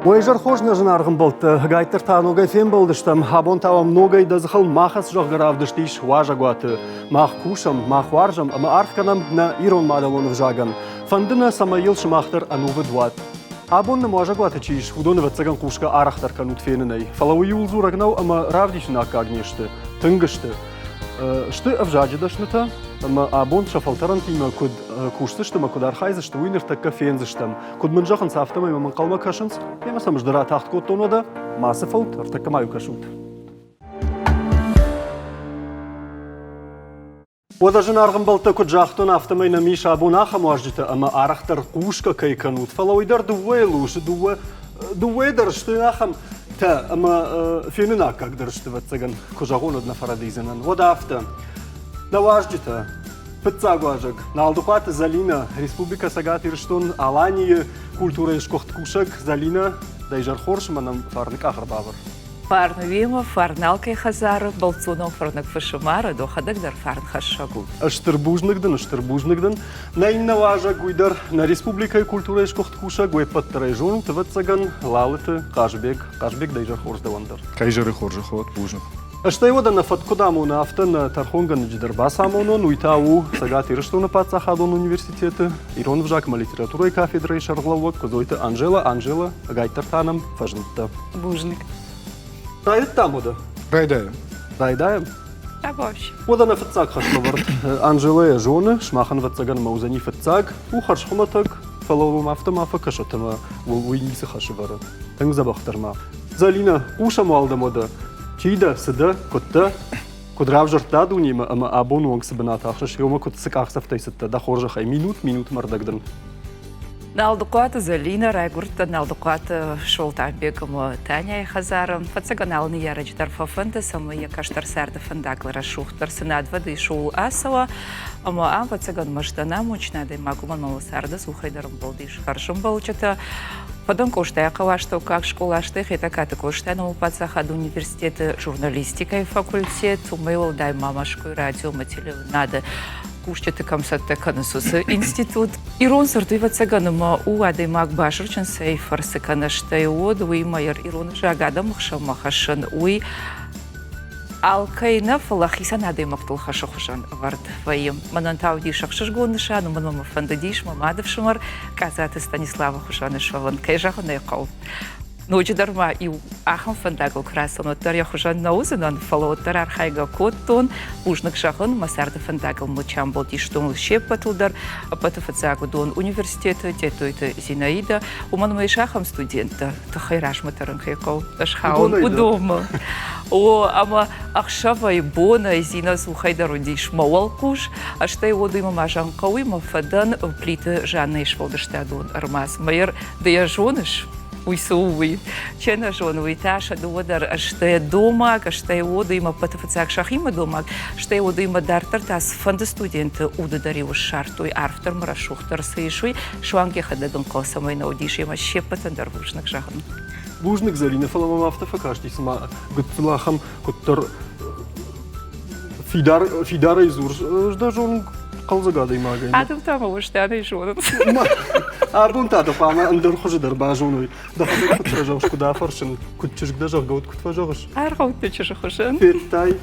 Уӕ изӕр хорз, нӕ зынаргъ ӕмбӕлттӕ! Ӕгайтдӕр та ногӕй фембӕлдыстӕм. Абон та уӕм ногӕй дӕ дзыхыл махӕц зӕгъгӕ равдыст ис уазӕгуаты. Мах кусӕм, мах уарзӕм ӕмӕ аргъ кӕнӕм нӕ ирон мадӕлон ӕвзагӕн. Фӕнды нӕ, цӕмӕй йыл сымах дӕр ӕнувыд уат. Абон нӕм уазӕгуаты чи ис, уыдон ӕвӕццӕгӕн хъусгӕ арӕхдӕр кӕнут фенынӕй. Фӕлӕ уый иуыл дзурӕг нӕу ӕмӕ равдисыны аккаг не сты. Тынг сты. Сты ӕвзаджы дӕснытӕ ӕмӕ абон сӕ фӕлтӕрӕнтимӕ куыд кусдзысты ӕмӕ куыд архайдзысты, уый ныртӕккӕ фендзыстӕм. Куыд мын зӕгъынц, афтӕмӕй мӕм ӕнхъӕлмӕ кӕсынц, ӕмӕ сӕм ӕз дӕр атагъд кодтон уӕдӕ. Мацы фӕут, ӕртӕккӕ ма-иу кӕсут. Уӕдӕ зынаргъ ӕмбӕлттӕ куыд загътон, афтӕмӕй нӕм ис абон ахӕм уазджытӕ ӕмӕ арӕхдӕр хъусгӕ кӕй кӕнут, фӕлӕ уый дӕр дыууӕйыл у, дыууӕ, дыууӕйы дӕр сты ахӕмтӕ ӕмӕ феныны аккаг дӕр сты, ӕвӕццӕгӕн, куы зӕгъон, уӕд нӕ фӕрӕдийдзынӕн. Уӕдӕ афтӕ, нӕ уазджытӕ, фыццаг уазӕг Налдыхъуаты Зӕлинӕ, Республикӕ Цӕгат Ирыстон-Аланийы культурӕйы сгуыхт кусӕг Зӕлинӕ, дӕ изӕр хорз ӕмӕ нӕм фарны къах ӕрбавӕр. Фарн уемӕ, фарн алкӕй хӕдзары, бӕлццонон фӕрныг фысымӕры, дӕхӕдӕг дӕр фарнхӕссӕг у. Стыр бузныг дын, стыр бузныг дын. Нӕ иннӕ уазӕг уый дӕр нӕ республикӕйы культурӕйы сгуыхт кусӕг, уе ппӕт дӕр ӕй зонут, ӕвӕццӕгӕн, Лалыты Хъазбег. Хъазбег, дӕ изӕр хорз дӕуӕн дӕр. Кӕй зӕры хорзӕх уӕд, бузныг. Стӕй уӕдӕ нӕ фӕд куыд амоны, афтӕ нӕ тӕрхонгӕнӕджы дӕр бацамонон, уый та у Цӕгат Ирыстоны паддзахадон университеты ирон ӕвзаг ӕмӕ литературӕйы кафедрӕйы сӕргълӕууӕг Куыдзойты Анжела. Анжела, ӕгайтдӕр та нӕм фӕзындтӕ. Бузныг. Райдыдтам уӕдӕ? Райдайӕм. Райдайӕм? Табуафси. Уӕдӕ нӕ фыццаг хӕслӕвӕрд Анжелӕ йӕ зоны, сымахӕн ӕвӕццӕгӕн ӕмӕ уыдзӕни фыццаг. У хӕрзхуымӕтӕг, фӕлӕ уым афтӕ ма фӕкӕсӕт ӕмӕ уый ницы хӕс ӕвӕры. Тынг дзӕбӕхдӕр ма. Зӕлинӕ, хъусӕм уал дӕм уӕдӕ. Чи дӕ, цы дӕ, куыд дӕ? Куыд равзӕрдта дунемӕ ӕмӕ абоны онг цы бынат ахсыс, уымӕ куыд цы къахдзӕфтӕй цыдтӕ, дӕ хорзӕхӕй, минут минутмӕ рдӕг дын. Налдыхъуаты Зӕлинӕ райгуырдтӕн Налдыхъуаты Солтанбег ӕмӕ Таняйы хӕдзары. Фӕццӕгӕн алы ныййарӕджы дӕр фӕфӕнды, цӕмӕй йӕ кӕстӕр царды фӕндагыл рӕсугъддӕр цы надвӕд ис, ууыл ацӕуа. Ӕмӕ ам фӕццӕгӕн мӕстӕн амондджын адӕймаг, уымӕн ӕмӕ царды цухӕй дӕр ӕмбӕлдис хӕрзӕмбӕлджытӕ. Фӕдон Къостайыхъӕуы астӕуккаг скъола, стӕй Хетӕгкаты Къостайы номыл паддзахады университеты журналистикӕйы факультет, уымӕй уӕлдай ма Мӕскуыйы радио ӕмӕ телеуынынады кусджыты кӕм цӕттӕ кӕнынц, уыцы институт. Ирон дзырд, ӕвӕццӕгӕн, ӕмӕ у адӕймаг базырджын цӕй фӕрцы кӕнӕ стӕй уӕд уыимӕ ирон ӕвзаг адӕмы хсӕнмӕ хӕссын, уый алкӕй нӕ, фӕлӕ хицӕн адӕймӕгтыл хӕсы хуызӕн ӕвӕрд вӕййы. Мӕнӕн та уыдис ӕхсызгон нысан, уымӕн ӕмӕ мӕ фӕндыдис мӕ мадыфсымӕр Къадзаты Станиславы хуызӕн суӕвын, кӕй зӕгъын ӕй хъӕуы. Ноджыдӕр ма иу ахӕм фӕндагыл куы рацӕуон, уӕддӕр йӕ хуызӕн нӕ уыдзынӕн, фӕлӕ уӕддӕр архайгӕ кодтон. Бузныг зӕгъын, мӕ царды фӕндагыл мыл чи амбылдис, уыдоныл се ппӕтыл дӕр. Ӕппӕты фыццаг уыдон университеты Тедтойты Зинаидӕ, уымӕн ӕмӕ ис ахӕм студенттӕ, тыххӕй размӕ тӕрын кӕй хъӕуы, ӕсхауын уыдонмӕ. О, ӕмӕ ӕхсӕвӕй, бонӕй Зинӕ цухӕй дӕр уыдис мӕ уӕлхъус, стӕй уӕд уымӕ ма зӕгъын хъӕуы, мӕ фӕдӕн Плиты Жаннӕйы сфӕлдыстадон ӕрмадз. Мӕ ды йӕ зоныс? уый цы у, уый. Чи нӕ зоны, уый та сӕ дыууӕ дӕр сты домаг, стӕй уодыимӕ ӕппӕты фыццаг сӕхимӕ домаг, стӕй уодыимӕ дарддӕр та цыфӕнды студенты уды дӕр-иу ссардтой, арфдӕр ӕмӕ рӕсугъддӕр цы ис, уый, суанг йӕхӕдӕг ӕнхъӕл цӕмӕй нӕ уыдис, ӕмӕ се ппӕтӕн дӕр бузныг зӕгъын. Бузныг, Зӕлинӕ, фӕлӕ мӕм афтӕ фӕкасти, цыма гыццыл ахӕм куыддӕр фидар, фидарӕй дзурыс, ӕз дӕ зонын хъӕлдзӕг адӕймагӕй. Адӕм та мӕ уыстӕнӕй зонынц. Абон та дӕ хъуамӕ ӕндӕр хуызы дӕр базоной. Дӕхӕдӕг куыд фӕзӕгъыс, куыд афӕрсын, куыд чызг дӕ, зӕгъгӕ, уӕд куыд фӕзӕгъыс? Аргъӕутты чызджы хуызӕн. Федтай.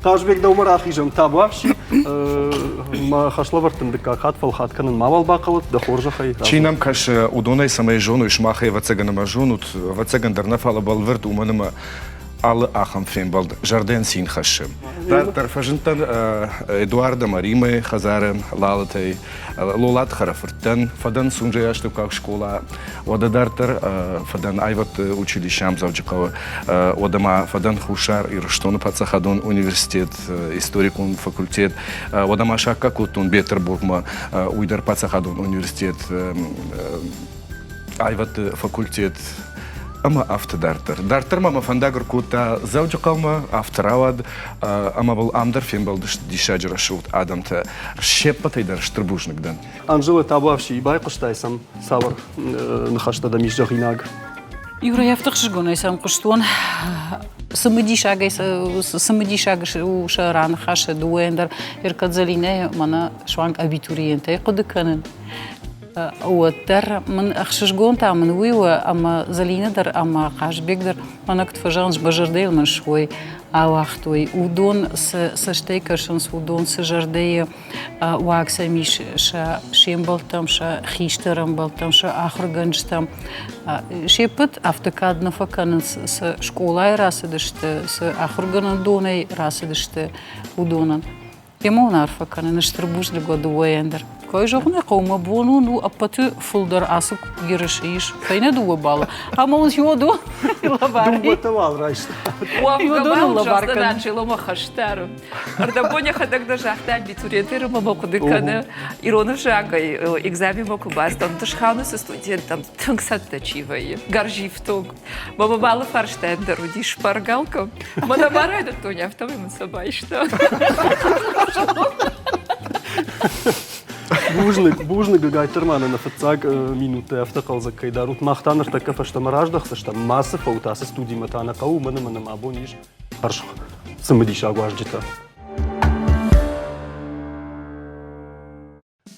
Хъазбег, дӕумӕ рахизӕм табуафси. Мӕ хӕслӕвӕрдтын дыккаг хатт фӕлхат кӕнын мауал бахъӕуӕд, дӕ хорзӕхӕй. Чи нӕм кӕсы, уыдонӕй цӕмӕй зоной, сымах ӕвӕццӕгӕн ӕмӕ зонут, ӕвӕццӕгӕн дӕр нӕ, фӕлӕ бӕлвырд, уымӕн ӕмӕ алы ахӕм фембӕлд зӕрдӕйӕн цин хӕссы. Дарддӕр фӕзындтӕн Эдуард ӕмӕ Римӕйы хӕдзары Лалытӕй, Лолаты хӕрӕфырттӕн, фӕдӕн Сунжӕйы астӕуккаг скъола, уӕдӕ дарддӕр фӕдӕн аивӕдты училище ам Дзӕуджыхъӕуы, уӕдӕ ма фӕдӕн Хуссар Ирыстоны паддзахадон университет, историкон факультет, уӕдӕ ма саккаг кодтон Бетъырбургмӕ, уый дӕр паддзахадон университет, аивӕдты факультет ӕмӕ афтӕ дарддӕр. Дарддӕр ма мӕ фӕндаг ӕркодта Дзӕуджыхъӕумӕ, афтӕ рауад, ӕмӕ был ам дӕр фембӕлдысты диссаджы рӕсугъд адӕмтӕ. Се ппӕтӕй дӕр стыр бузныг дӕн. Анжела табуафси, байхъуыстай сӕм, цавӕр ныхӕстӕ дӕм ис зӕгъинаг? Юрӕ, афтӕ хсызгонӕй сӕм хъуыстон. Цымыдисагӕй цымыдисаг у сӕ раныхасы дыууӕйӕн дӕр. Иркадзалинӕйы мӕнӕ суанг абитуриентӕй хъуыды кӕнын. Уӕддӕр мын ӕхсызгон та мын уый у, ӕмӕ Зӕлинӕ дӕр ӕмӕ Хъазбег дӕр мӕнӕ куыд фӕзӕгъынц, мӕ зӕрдӕйыл мын суой ауагътой. Уыдон цы цӕстӕй кӕсынц, уыдон цы зӕрдӕйы уаг сӕм ис сӕ се мбӕлттӕм, сӕ хистӕр ӕмбӕлттӕм, сӕ ахуыргӕнджытӕм. Се ппӕт афтӕ кад нӕ фӕкӕнынц, цы скъолайы рацыдысты, цы ахуыргӕнӕндонӕй рацыдысты, уыдонӕн. Йемӕ уынаффӕ кӕнын стыр бузныг уӕ дыууӕйӕн дӕр. Кӕй зӕгъын ӕй хъӕуы, мӕ бон уын у ӕппӕты фылдӕр ацы ерысы ис фӕйнӕ дыууӕ баллы. Ӕмӕ уын иуӕдон лӕвар. Дыууӕтӕ уал райста. Уӕвгӕ лӕвар кӕнын. Анжеломӕ хӕстӕры. Ӕрдӕбон йӕхӕдӕг дӕр загъта абитуриенты ӕмӕ хъуыды кӕны ирон ӕвзагӕй экзаменмӕ куы бацыдтӕн, Дысхауны цы студенттӕм тынг цӕттӕ чи вӕййы, гӕрзифтонг. Мӕ алы фарстайӕн дӕр уыди шпаргалка. Мӕнӕ ма райдыдтон, афтӕмӕй мын сӕ байста. Бузныг, бузныг, ӕгайтдӕр ма нӕ фыццаг минуттӕ афтӕ хъӕлдзӕг кӕй дарут. Мах та ныртӕккӕ фӕстӕмӕ раздӕхдзыстӕм. Мацы фӕут ацы студимӕ та нӕ хъӕуы, уымӕн ӕмӕ нӕм абон ис хӕрз цымыдисаг уазджытӕ.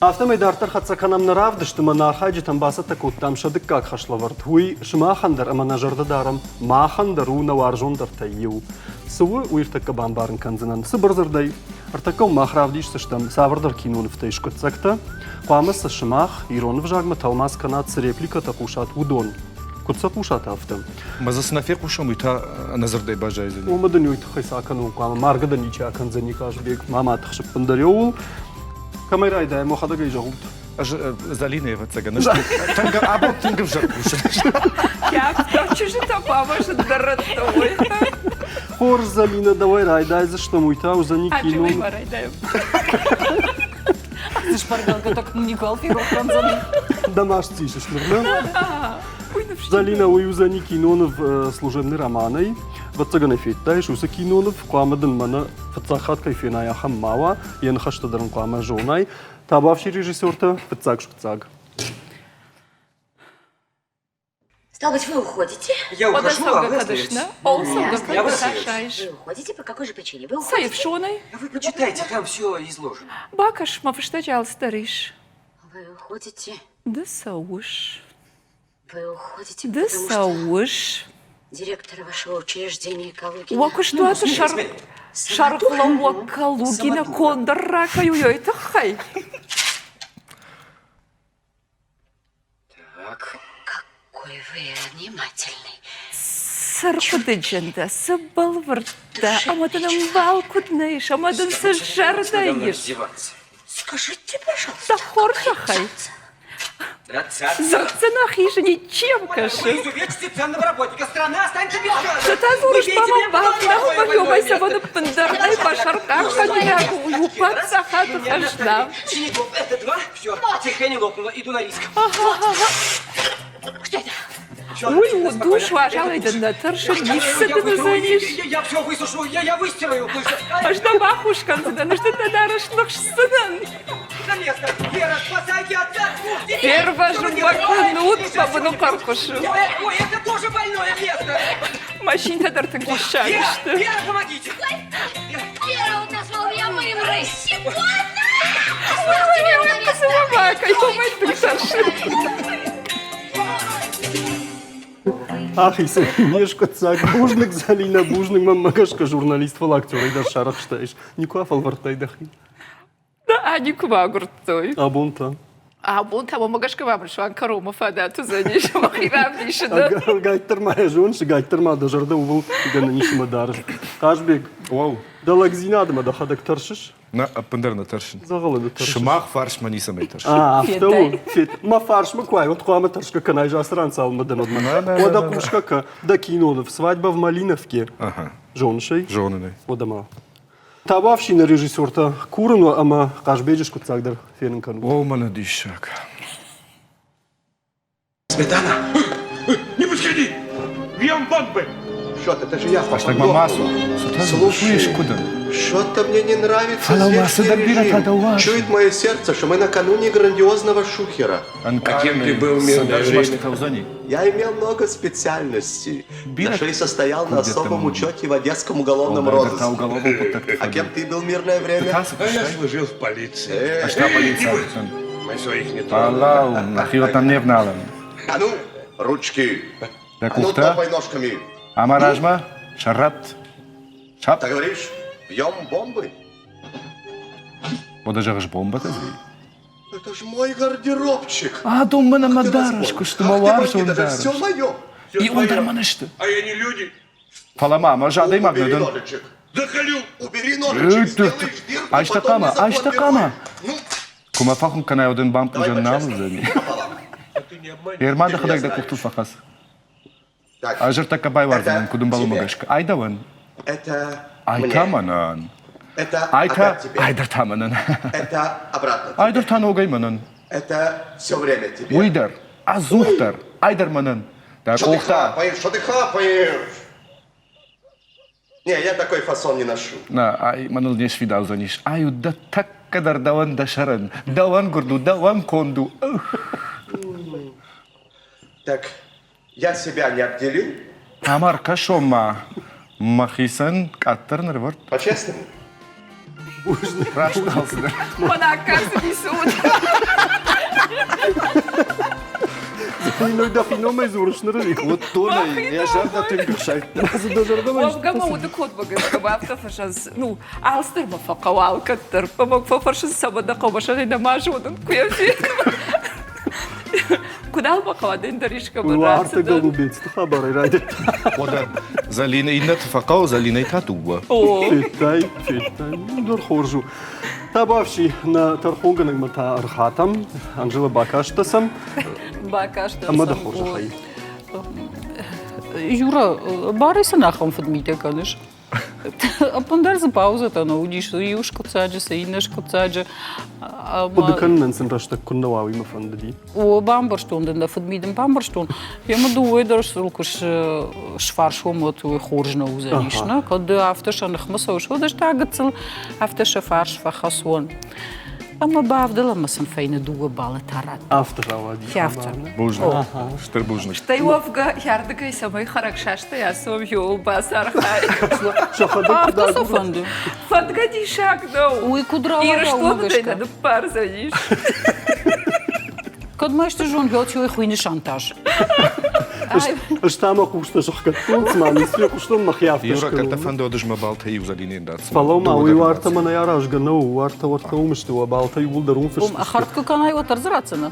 Афтӕмӕй дарддӕр хӕццӕ кӕнӕм нӕ равдыст ӕмӕ нӕ архайджытӕн бацӕттӕ кодтам сӕ дыккаг хӕслӕвӕрд. Уый сымахӕн дӕр ӕмӕ нӕ зӕрдӕ дарӕм, махӕн дӕр у нӕ уарзондӕртӕй иу. Цы у, уый ӕртӕккӕ бамбарын кӕндзынӕн. Цыбыр дзырдӕй, ӕртӕккӕ мах равдисдзыстӕм цавӕрдӕр кинонывтӕй скъуыддзӕгтӕ. Хъуамӕ сӕ сымах ирон ӕвзагмӕ тӕлмац кӕнат, цы репликӕтӕ хъусат, уыдон. Куыд сӕ хъусат, афтӕ. Мӕ дзы цы нӕ фехъусӕм, уый та ӕнӕдзырдӕй баззайдзӕни. Уымӕ дын уый тыххӕй цы акӕнон хъуамӕ? Маргӕ дӕ ничи акӕндзӕни, Хъазбег. Ма ма тыхс ӕппындӕр ууыл. Кӕмӕй райдайӕм, уӕхӕдӕг ӕй зӕгъут. Ӕз Зӕлинӕ, ӕвӕццӕгӕн, тынг абон тынг ӕвзӕр кусын. Чызджытӕ хъуамӕ зындӕр рӕттой. Хорз, Зӕлинӕ, дӕуӕй райдайдзыстӕм, уый та уыдзӕни кино. райдайӕм. Шпаргалка так никуал ферох кӕндзӕни. Дӕ маст сисыс ныр, нӕ? Зӕлинӕ, уый уыдзӕни киноныв служебный романӕй. Ӕвӕццӕгӕн ӕй федтаис, уыцы киноныв хъуамӕ дын мӕнӕ фыццаг хатт кӕй фенай, ахӕм ма уа, йӕ ныхӕстӕ дӕр ын хъуамӕ зонай. Табуафси режиссертӕ фыццаг скъуыддзаг. Стало быть, вы уходите? Я ухожу, а вы остаетесь. Я Вы уходите? По какой же причине? Вы уходите? Цӕй Вы почитайте, там все изложено. Бакӕс, мӕ фыстӕджы алцыдӕр ис. Вы уходите? Ды цӕуыс. Вы уходите, Ды цӕуыс. Директор вашего учреждения Калугина. Уӕ куыстуаты сӕргълӕууӕг Калугина кондӕр ракӕй тыххӕй. Так. Какой вы внимательный. Цы рхъуыдыджын дӕ, цы бӕлвырд дӕ, ӕмӕ дын ӕмбал куыд нӕ ис, ӕмӕ дын цы зӕрдӕ ис. Скажите, пожалуйста, Дӕ хорзӕхӕй. Дзырд дзы нӕхи ничем кӕсы. Цы та дзурыс, мама, бафтау, цӕмӕн ӕппындӕр ӕй басӕрхъахъхъӕнинаг у паддзахады хӕзна. Синяков, это два, все, терпение лопнуло, иду на риск. Что это? Уый у душ уазалӕй дын нӕ тӕрсын, ницы дын уыдзӕнис. Я все высушу, я выстираю. Ӕз дӕ бахус кӕндзынӕн, ӕз дын дӕ дарӕс ныхсдзынӕн. На место! Вера, спасайте отца! Фервӕзын мӕ кӕнут, мӕ быны хъӕр хъуысы. Ой, это тоже больное место! Машинтӕ дӕр тынг диссаг сты. Вера, помогите! Вера, он назвал меня моим Щекотно! Кай тӕрсын. Ахицӕн не скъуыддзаг. Бузныг, Зӕлинӕ, бузныг, мӕнмӕ гӕсгӕ журналист, фӕлӕ актерӕй дӕр сарӕхстаис. Никуы афӕлвӕрдтай дӕхи? Да, никуы агуырдтой. Абон та? Абон та мӕ гӕсгӕ ма мын суанг кӕронмӕ фадат уыдзӕнис мӕхи равдисыны. Гайддӕр ма йӕ зоныс, гайддӕр ма дӕ зӕрдӕ ууыл гӕнӕн ис ӕмӕ дарыс. Хъазбег, Уау. дӕ лӕгдзинадмӕ дӕхӕдӕг тӕрсыс? Нӕ, ӕппындӕр нӕ тӕрсын. Дзӕгъӕлы нӕ тӕрсыс. Сымах фарсмӕ ницӕмӕй тӕрсын. А, афтӕ у. Мӕ фарсмӕ куы уай, уӕд хъуамӕ тӕрсгӕ кӕнай, ацы ран цалынмӕ дӕн, уӕдмӕ. Уӕдӕ хъусгӕ кӕ, дӕ киноныв «Свадьба в Малиновке». Зоныс ӕй? Зонын ӕй. Уӕдӕ ма. Табуафсины режиссертӕ курын уӕ ӕмӕ Хъазбеджы скъуыддзаг дӕр фенын кӕнут. О, мӕнӕ диссаг. Сметана! Не подходи! Въем бомбы! Что-то, это же я Фӕстагмӕ ма ацу. Слушай, что-то мне не нравится здешний режим. Чует мое сердце, что мы накануне грандиозного шухера. А кем ты был в мирное время? Я имел много специальностей. Даже и состоял на особом учете в Одесском уголовном розыске. А кем ты был в мирное время? А я служил в полиции. А что полиция? Мы своих не трогаем. Фӕлӕуу, нӕхиуӕттӕм не вналӕм. А ну, ручки. Дӕ А ну, къухтӕ топай ножками. ӕмӕ размӕ, сӕррӕтт. Сап. Так говоришь, бьем бомбы? Уӕдӕ зӕгъыс бомбӕтӕ дзы? Это ж мой гардеробчик. Адон мӕн ӕмӕ дарӕс куы сты, мӕ уарзон Это же все дарӕс. мое. Иуыл дӕр мӕн сты. А я не люди. Фӕлӕ ма ӕз адӕймаг нӕ Убери дӕн. ножичек. Заколю. Убери ножичек, сделаешь дырку, Айста потом хъама, не айста хъама. Ну, Куы мӕ фӕхуын кӕнай, уӕд ын бампъузӕн Давай нал по-честному. уыдзӕни. Пополам. А ты не обманешь. Ерман дӕхӕдӕг дӕ къухтыл фӕхӕц. Так, Ӕз ӕртӕккӕ байуардзынӕн, куыд ӕмбӕлы тебе. гӕсгӕ. Ай дӕуӕн. Это Ай мне. та мӕнӕн. Это Ай та, опять тебе. ай дӕр та мӕнӕн. Это обратно Ай тебе. дӕр та ногӕй мӕнӕн. Это все время тебе. Уый дӕр, ӕдзух дӕр, ай дӕр мӕнӕн. Дӕ Что ты къухтӕ. хапаешь, что ты хапаешь? Не, я такой фасон не ношу. На, ай мӕныл не сфидаудзӕнис. Ай у дӕ тӕккӕ дӕр дӕуӕн дӕ сӕрӕн, дӕуӕн гуырд у, дӕуӕн конд у. Так, я себя не обделил? Ӕмӕ ӕркӕсон ма, мӕхицӕн къаддӕр нырвӕрд. По-честному? Раст алцыдӕр. Мӕн аккаг цы ницы уыд. Хиной дӕхи номӕй дзурыс ныр ӕви? Уыдтон ӕй, йӕ зӕрдӕ тынг ӕхсайдта. Дӕ зӕрдӕмӕ Уӕвгӕ мӕ уды кодмӕ гӕсгӕ мӕ афтӕ фӕсӕнц, ну, алцыдӕр мӕ фӕхъӕуы алкӕддӕр. Ӕмӕ фӕфӕрсынц, цӕмӕн дӕ хъӕуы, сӕрӕй нӕма зонын, куы йӕ фенын. Куыд албахъӕуа, ӕндӕр искӕмӕн Уарты рацыдӕн. голубецты хабарӕй райдыдта. Уӕдӕ Зӕлинӕ иннӕты фӕхъӕуы, Зӕлинӕй та дыууӕ. О, Федтай, федтай. Ну, дӕр хорз у. Табафси, нӕ тӕрхонгӕнӕгмӕ та ӕрхатӕм. Анжела бакастӕ сӕм. Бакастӕ Ӕмӕ дӕ сӕм, хорзӕхӕй. Юра, барӕй сын ахӕм фыдмитӕ кӕныс? Ӕппындӕр дзы паузӕтӕ нӕ уыдис. Иу скъуыддзаджы, сӕ иннӕ скъуыддзаджы. Хъуыды кӕнынӕн сын рӕстӕг куыннӕ уа, уый мӕ фӕндыди. О, бамбӕрстон дын, дӕ фыдми дын бамбӕрстон. Емӕ дыууӕ дӕр сыл куы сфарс уӕм, уӕд уый хорз нӕ уыдзӕнис, нӕ? Кӕд ды афтӕ сӕ ныхмӕ цӕуыс, уӕд ӕз та гыццыл афтӕ сӕ фарс фӕхӕцон. Ӕмӕ бавдӕл ӕмӕ сын фӕйнӕ дыууӕ балы та ратт. Афтӕ рауади. Афтӕ. Бузныг. Стыр бузныг. Стӕй уӕвгӕ хӕрдыгӕй цӕмӕй хӕрӕгсастӕй ацӕуӕм, иуыл бацархай. Сӕхӕдӕг Афтӕ сӕ фӕнды. Фӕндгӕ диссаг нӕу. Уый куыд рауайа, уымӕ Ирыстоны дӕ гӕсгӕ. нӕ ныппардзӕнис. Кӕд ма исты зонгӕ уой хуыйны шантаж. Ӕз та мӕ хъустӕ сыхгӕдтон, цыма ницы фехъуыстон, мӕхи афтӕ Юра, кӕд дӕ скӕнон. фӕнды, уӕд ӕз мӕ балтӕ иу Зӕлинӕйӕн дӕтдзынӕн. Фӕлӕуу ма, уый Дыууӕ дӕр уартӕ мӕнӕй аразгӕ нӕу, уартӕ уӕртӕ уым сты, уӕ балтӕ иууылдӕр уым фыст Уым хӕрд куы кӕнай, уӕд дӕр дзы ратдзынӕ.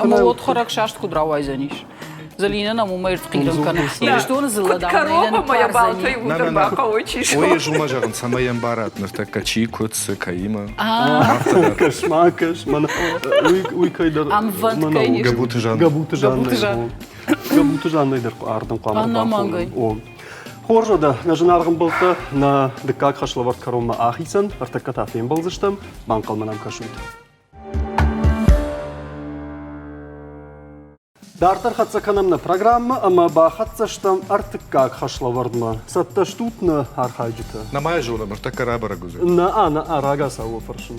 Ӕмӕ уӕд хӕрӕгсаст куыд рауайдзӕнис? Зӕлинӕ нӕм уымӕй ӕртхъирӕн кӕны. Ирыстоны дзыллӕ Куыд дам, корова нӕ мӕ йӕ балтӕй ныппардзӕни. уыдӕр бахъӕуы чи Ой, ӕз уымӕ зӕгъын, цӕмӕй ӕмбарат ныртӕккӕ чи, куыд, цы, кӕимӕ. Кӕс ма, кӕс, мӕнӕ уый кӕйдӕр Ӕмвӕнд кӕй не Гӕбуты Жаннӕ. Гӕбуты Жаннӕ. Гӕбуты Жаннӕ дӕр ардӕм хъуамӕ Ӕнӕмӕнгӕй. О. Хорз уӕдӕ, нӕ зынаргъ ӕмбӕлттӕ, нӕ дыккаг хӕслӕвӕрд кӕронмӕ ахицӕн, ӕртӕккӕ та фембӕлдзыстӕм, банхъӕлмӕ нӕм кӕсут. Дарддӕр хӕццӕ кӕнӕм нӕ программӕ ӕмӕ бахӕццӕ стӕм ӕртыккаг хӕслӕвӕрдмӕ. Цӕттӕ стут нӕ архайджытӕ? Нӕма йӕ зонӕм, ӕртӕккӕ рабӕрӕг уыдзӕн. Нӕ, нӕ, рагацау фӕрсын.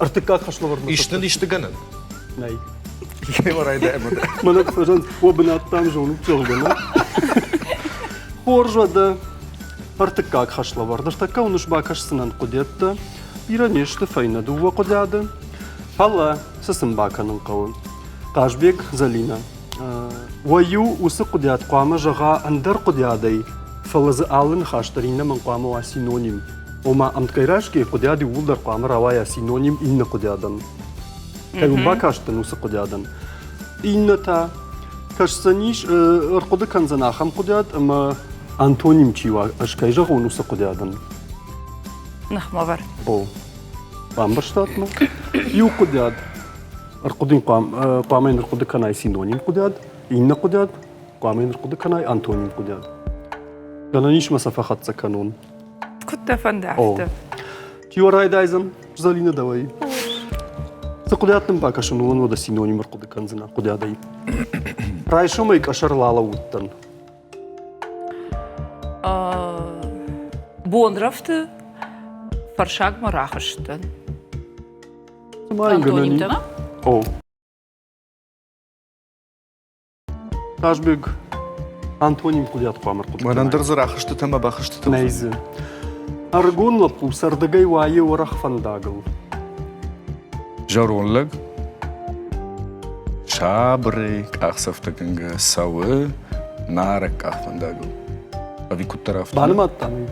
Ӕртыккаг хӕслӕвӕрдмӕ. Ис нын исты гӕнӕн? Нӕй. Йемӕ райдайӕм. Мӕнӕ куы фӕзӕгъынц, уӕ бынӕттӕм зонут, зӕгъгӕ, нӕ? Хорз уӕдӕ. Ӕртыккаг хӕслӕвӕрд. Ӕртӕккӕ уын ӕз бакӕсдзынӕн хъуыдиӕдтӕ. Бирӕ не сты фӕйнӕ дыууӕ хъуыдиады. Фӕлӕ цы сын бакӕнын хъӕуы? Хъазбег Зӕлинӕ. Уӕ иу уыцы хъуыдиад хъуамӕ зӕгъа ӕндӕр хъуыдиадӕй, фӕлӕ дзы алы ныхас дӕр иннӕмӕн хъуамӕ уа синоним. Ома ӕмткӕй райсгӕйы хъуыдиад иууылдӕр хъуамӕ рауайа синоним иннӕ хъуыдиадӕн. Кӕй уын бакастӕн уыцы хъуыдиадӕн. Иннӕ та кӕсдзӕнис, ӕрхъуыды кӕндзӕн ахӕм хъуыдиад, ӕмӕ антоним чи уа, ӕз кӕй зӕгъон, уыцы хъуыдиадӕн. Ныхмӕвӕрд. О. Бамбӕрстат мӕ? Иу хъуыдиад ӕрхъуыды хъуамӕ йын ӕрхъуыды кӕнай синоним хъуыдиад, иннӕ хъуыдиад хъуамӕ йын ӕрхъуыды кӕнай антоним хъуыдиад. Гӕнӕн ис мӕ сӕ фӕхӕццӕ кӕнон. Куыд дӕ фӕнды, афтӕ. Чи уӕ райдайдзӕн? Зӕлинӕ дӕуӕй. Цы хъуыдиад дын бакӕсын, уымӕн уӕдӕ синоним ӕрхъуыды кӕндзынӕ хъуыдиадӕй. Райсомӕй къӕсӕрыл алӕууыдтӕн. Бонрӕфты фӕрсагмӕ рахызтӕн. Антонимтӕ, нӕ? О. Хъазбег, антоним хъуыдиат хъуамӕ ӕрхъуыды Мӕнӕн дӕр дзы рахызтытӕ мӕ бахызтытӕ. Нӕй дзы. Ӕрыгон лӕппу цӕрдӕгӕй уайы уӕрӕх фӕндагыл. Зӕронд лӕг сабырӕй къахдзӕфтӕгӕнгӕ цӕуы нарӕг къахвӕндагыл. Ӕви куыддӕр афтӕ? Банымадтам ӕй.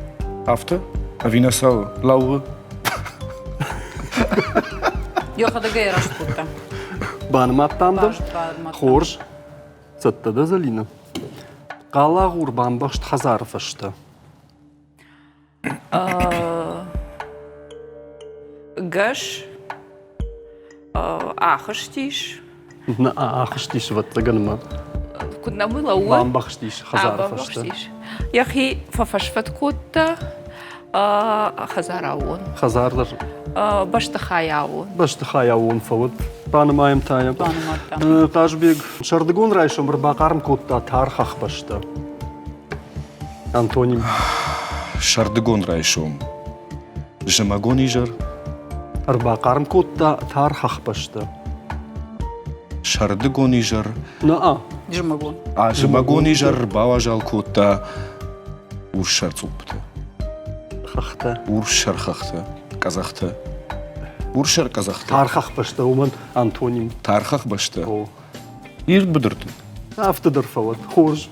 Афтӕ? Ӕви нӕ цӕуы? Лӕууы? Йӕхӕдӕг ӕй раст кодта. Банымадтам дӕр. Хорз. Цӕттӕ дӕ, Зӕлинӕ? Хъалагъур бамбӕхст хӕдзары фӕстӕ. Гӕс ахызтис. Нӕ ахызтис, ӕвӕццӕгӕн ма. Куыд нӕ лӕууы? Бамбӕхстис хӕдзары фӕстӕ. Йӕхи фӕфӕсфӕд кодта хӕдзар аууон. Хӕдзар дӕр. Бӕстыхай аууон. Бӕстыхай аууон фӕуӕд. Банымайӕм та йӕ. Банымадтам. Хъазбег сӕрдыгон райсом ӕрбахъарм кодта тар хӕхбӕстӕ. Антоним. Сӕрдыгон райсом. Зымӕгон изӕр. Ӕрбахъарм кодта тар хӕхбӕстӕ. Сӕрдыгон изӕр. На-а. Зымӕгон. А зымӕгон изӕр бауазал кодта урссӕр цъуппытӕ. Хӕхтӕ. Урссӕр хӕхтӕ, къӕдзӕхтӕ. Урссӕр къӕдзӕхтӕ. Тар хӕхбӕстӕ уымӕн антоним. Тар хӕхбӕстӕ. О. Ирд быдырты. Афтӕ дӕр фӕуӕд. Хорз.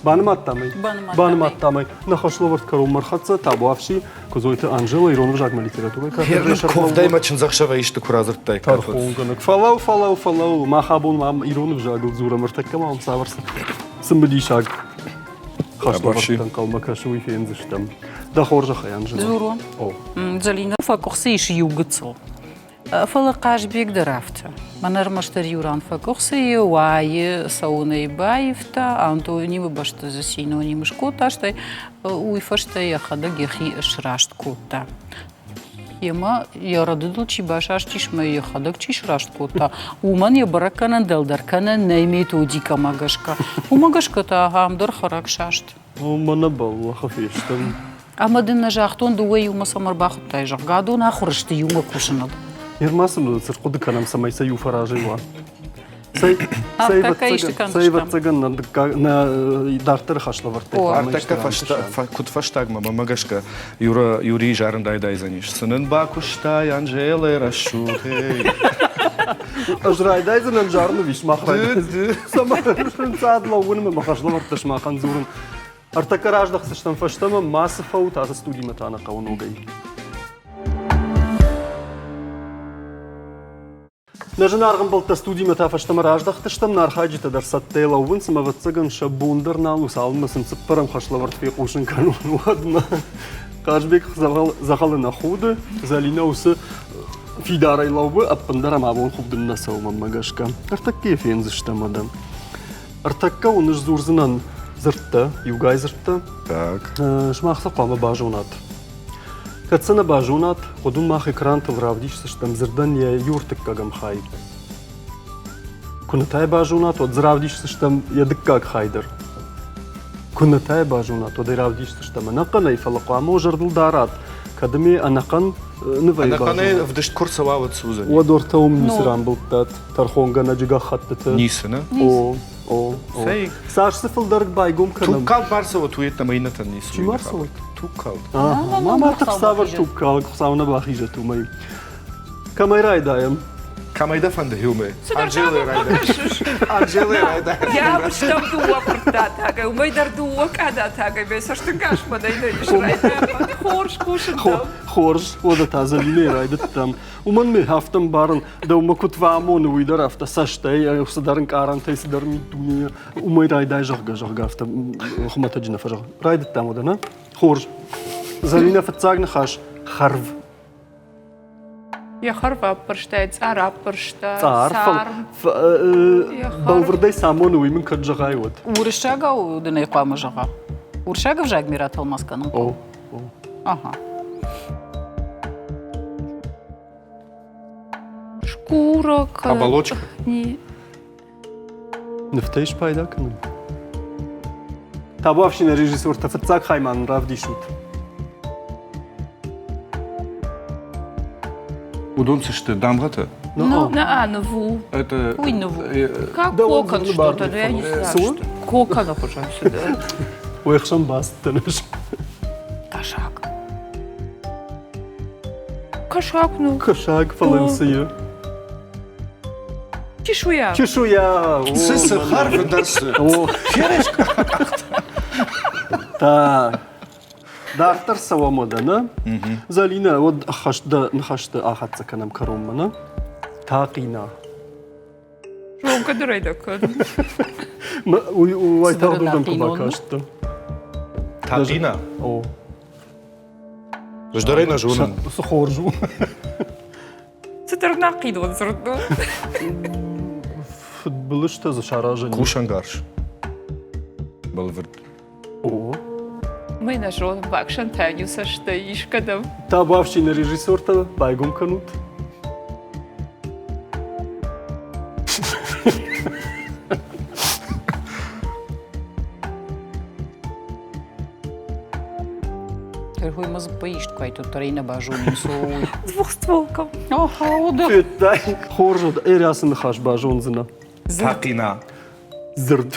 Банымадтам ӕй? Банымадтам ӕй. Нӕ хӕслӕвӕрд кӕронмӕ рхӕццӕ табуафси Куыдзойты Анжела ирон ӕвзагмӕ литературӕйы кафедрӕйы Куывдӕй мӕ чындзӕхсӕвӕй исты куы радзырдтай. Тӕрхонгӕнӕг. Фӕлӕу, фӕлӕу, фӕлӕу. Мах абон ам ирон ӕвзагыл дзурӕм. Ӕртӕккӕ ма цавӕр цымыдисаг хӕслӕвӕрдтӕ ӕнхъӕлмӕ кӕсы, уый фендзыстӕм. Дӕ хорзӕхӕй, Анжела. Дзурон. О. Зӕлинӕ фӕкъуыхцы ис иу гыццыл. Фӕлӕ Хъазбег дӕр афтӕ. Мӕн ӕрмӕстдӕр иу ран фӕкъуыхцы и, уайы цӕуынӕй баивта, антонимы бӕсты дзы синоним скодта, стӕй уый фӕстӕ йӕхӕдӕг йӕхи сраст кодта. Йемӕ йӕ рӕдыдыл чи басастис мӕ йӕхӕдӕг чи сраст кодта, уымӕн йӕ бӕрӕггӕнӕн дӕлдӕр кӕнӕн нӕй методикӕмӕ гӕсгӕ. Уымӕ гӕсгӕ та ахӕм дӕр хӕрӕг саст. Мӕнӕ бӕллӕхы фестӕм. Ӕмӕ дын нӕ загътон, дыууӕ иумӕ цӕм ӕрбахуыдтай, зӕгъгӕ, адон ахуыр сты иумӕ кусыныл. Нырма сын цы рхъуыды кӕнӕм, цӕмӕй сӕ иу фӕразӕй уа. Цӕй, цӕй, ӕвӕццӕгӕн, нӕ дыккаг, нӕ дарддӕры хӕслӕвӕрдтӕй. Ӕртӕккӕ куыд фӕстагмӕ, мӕнмӕ гӕсгӕ, Юра Юрий зарын райдайдзӕнис. Цы нын бакуыстай, Анжелӕ рӕсугъд. Ӕз райдайдзынӕн зарын ӕви сымах райдайдзынӕн? Цӕмӕ ӕнцад лӕууын ӕмӕ хӕслӕвӕрдтӕ сымахӕн дзурын. Ӕртӕккӕ раздӕхдзыстӕм фӕстӕмӕ, мацы фӕут, ацы студимӕ та нӕ хъӕуы ногӕй. Нӕ зынаргъ ӕмбӕлттӕ студимӕ та фӕстӕмӕ раздӕхтыстӕм, нӕ архайджытӕ дӕр цӕттӕ лӕууынц ӕмӕ, ӕвӕццӕгӕн, сӕ бон дӕр нал у, цалынмӕ сын цыппӕрӕм хӕслӕвӕрд фехъусын кӕнон, уӕдмӕ. Хъазбег дзӕгъӕлы нӕ худы, Зӕлинӕ уыцы фидарӕй лӕууы, ӕппындӕр ӕм абон худын нӕ цӕуы, мӕнмӕ гӕсгӕ. Ӕртӕккӕ йӕ фендзыстӕм адӕм. Ӕртӕккӕ уын сдзурдзынӕн дзырдтӕ, иугай дзырдтӕ. Так. Сымах сӕ хъуамӕ базонат. Кӕд сӕ нӕ базонат, уӕд уын мах экрантыл равдисдзыстӕм дзырдӕн йӕ иу ӕртыккӕгӕм хай. Куы нӕ та йӕ базонат, уӕд дзы равдисдзыстӕм йӕ дыккаг хай дӕр. Куы нӕ та йӕ базонат, уӕд ӕй равдисдзыстӕм ӕнӕхъӕнӕй, фӕлӕ хъуамӕ уӕ зӕрдыл дарат, кӕд ӕм ӕнӕхъӕн нывӕй Ӕнӕхъӕнӕй ӕвдыст куы рцӕуа, уӕд цы уыдзӕни? Уӕд ортӕ уым ницы рамбылдтат тӕрхонгӕнӕджы гӕххӕттыты. Ницы, нӕ? О, о, о. Цас дзы фылдӕр байгом кӕнӕм? Тугкалд ма рцӕуӕд, уый йеддӕмӕ иннӕтӕн ницы. Чи ма рцӕуӕд? Тугкалд. Ма ма тых цавӕр тугкалд, Хуыцау нӕ бахизӕт уымӕй. Кӕмӕй райдайӕм? Кӕмӕй дӕ фӕнды, Хюмӕ? Анжелӕ райдай. Анжелӕ райдай. Йӕ быстӕм дыууӕ куырттатагӕй, уымӕй дӕр дыууӕ къадатагӕй, мӕ цӕстынгас мӕнӕй нӕ ис райдайӕм. Хорз кусын дӕм. Хорз, уӕдӕ та Зӕлинӕйы райдыдтам. Уымӕн ме афтӕ мбарын, дӕумӕ куыд фӕамоны, уый дӕр афтӕ цӕстӕй, цыдӕр ӕнкъарӕнтӕй, цыдӕр миддунейӕ. Уымӕй райдай, зӕгъгӕ, зӕгъгӕ, афтӕ хуымӕтӕджы нӕ фӕзӕгъы. Райдыдтам уӕдӕ, нӕ? Хорз. Зӕлинӕ, фыццаг ныхас хӕрв. Йӕ хӕрв аппӕрста, цъар аппӕрста. Цъар, бӕлвырдӕй цы амоны, уый мын кӕд зӕгъай, уӕд. Уырыссагау дын ӕй хъуамӕ зӕгъа. Уырыссаг ӕвзаг ме ратӕлмац кӕнын хъӕуы. О, о. Ага. Шкура. Оболочка? Не. Нывтӕй спайда кӕнын. Табуафсины режиссертӕ фыццаг хай ма нын равдисут. Уыдон цы сты, дамгъӕтӕ? Ну, на, ныв у. Это... Уый ныв у. Как кокон что-то, но я не знаю, что. Кокон хуызӕн сюда. Уе хсӕн бацыдтӕн ӕз. Кошак. Кошак, ну. Кошак, фӕлӕ цы и? Чешуя. Чешуя. Цы цы хӕрвы дӕр цы. Так. Дарддӕр цӕуӕм уӕдӕ, нӕ? Залинӕ, уӕд ӕххӕст дӕ ныхӕсты ахӕццӕ кӕнӕм кӕронмӕ, нӕ? Тахъина. Ромка дӕр дӕ кӕн. Уайтагъд уырдӕм куы бакастӕ. Тахъина? О. Ӕз дӕр ӕй нӕ зонын. Цы хорз у. Цыдӕр нахъидон дзырд у. Фыдбылызтӕ дзы саразӕн. Кусӕнгарз. Бӕлвырд. О. Мы нӕ зонын, баксӕнтӕ-иу цӕстӕй искӕдӕм. Табуафсины режиссертӕ байгом кӕнут. Ой, мы поїсть кой тут нӕ базонин, со уый. Двухстволка. Ага, да. Федтай, хорз уыд, ӕрӕсы ныхас базондзынӕ. Тахъина. Дзырд.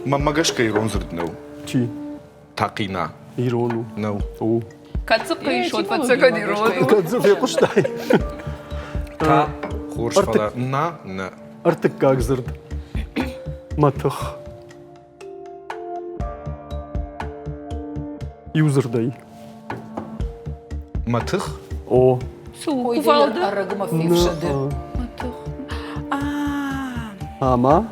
Мӕнмӕ гӕсгӕ ирон дзырд нӕу. Чи? Тахъина. Ирон у. Нӕу. У. Кӕд дзы хъисот, фӕццӕгӕн ирон у. Кӕд дзы фехъуыстай? Та, хорз, фӕлӕ на, нӕ. Ӕртыккаг дзырд. Мӕтых. Иу дзырдӕй. Мӕтых? О. Цы у кувалда? Ӕрӕгмӕ фефсӕды. Мӕтых. Ӕмӕ?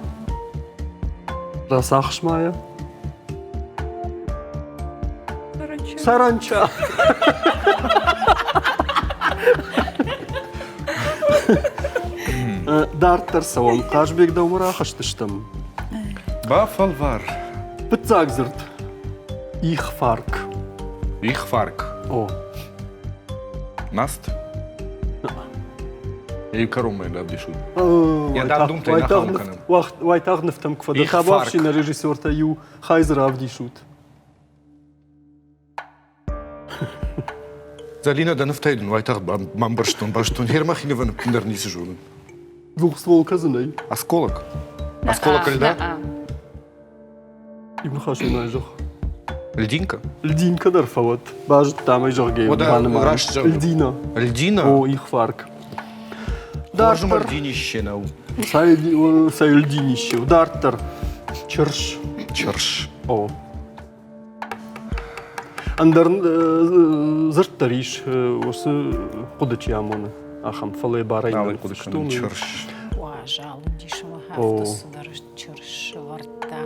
Рацахс ма йӕ. Саранча. Дарддӕр цӕуӕм. Хъазбег дӕумӕ рахызтыстӕм. Бафӕлвар. Фыццаг дзырд. Ихфарк. Ихфарк. О. Наст? Иу кӕронмӕ равдисут. Йӕ дам-думтӕй нӕ хъӕуы кӕнӕм. Уайтагъд нывтӕм куы фӕдӕ. Табуафсины режиссертӕ иу хай дзы равдисут. Зӕлинӕ, дӕ нывтӕй дын уайтагъд бамбӕрстон, бӕстон. Хермӕ хинывӕн ӕппындӕр ницы зонын. Двухстволка дзы нӕй. Осколок. Осколок льда? Иу ныхасӕй ма зӕгъ. Льдинка? Льдинка дӕр фӕуӕд. Базыдтам ӕй, зӕгъгӕ, банымайын. Раст зӕгъ. Льдина. Льдина? О, ихфарк. Хорз ӕмӕ льдинище нӕу. Цӕй льдинище. Дарддӕр. Чырс. Чырс. О. Ӕндӕр дзырд дӕр ис, уыцы хъуыды чи амоны, ахӕм, фӕлӕ барӕй Нал хъуыды кӕнын чырс. Уазал уыдис ӕмӕ афтӕ цыдӕр чырс сӕвӕрдта.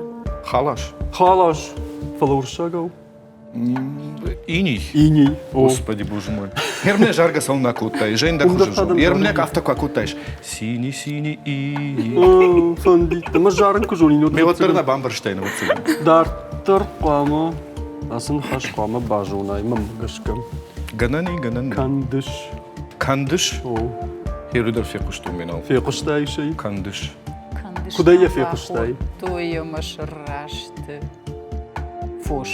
Халас. Халас, фӕлӕ уырыссагау. Иней. Иней. Господи, боже мой. Ермне заргӕ цӕуыл нӕ кодтай? Жен дӕ хуызы зон. Ермне афтӕ куы акодтаис. Синий, синий, иней. Фӕндид. Ӕмӕ зарын куы зонин, уӕд. Ме уӕддӕр нӕ бамбӕрстай, ӕвӕццӕгӕн. Дарддӕр хъуамӕ ацы ныхас хъуамӕ базонай, мӕнмӕ гӕсгӕ. Гӕнӕн и, гӕнӕн. Кӕндыс. Кӕндыс? О. Херы дӕр фехъуыстон ме нал. Фехъуыстай ӕй? Кӕндыс. Куыдӕй йӕ фехъуыстай? Той ӕмӕ сыррӕзты фос.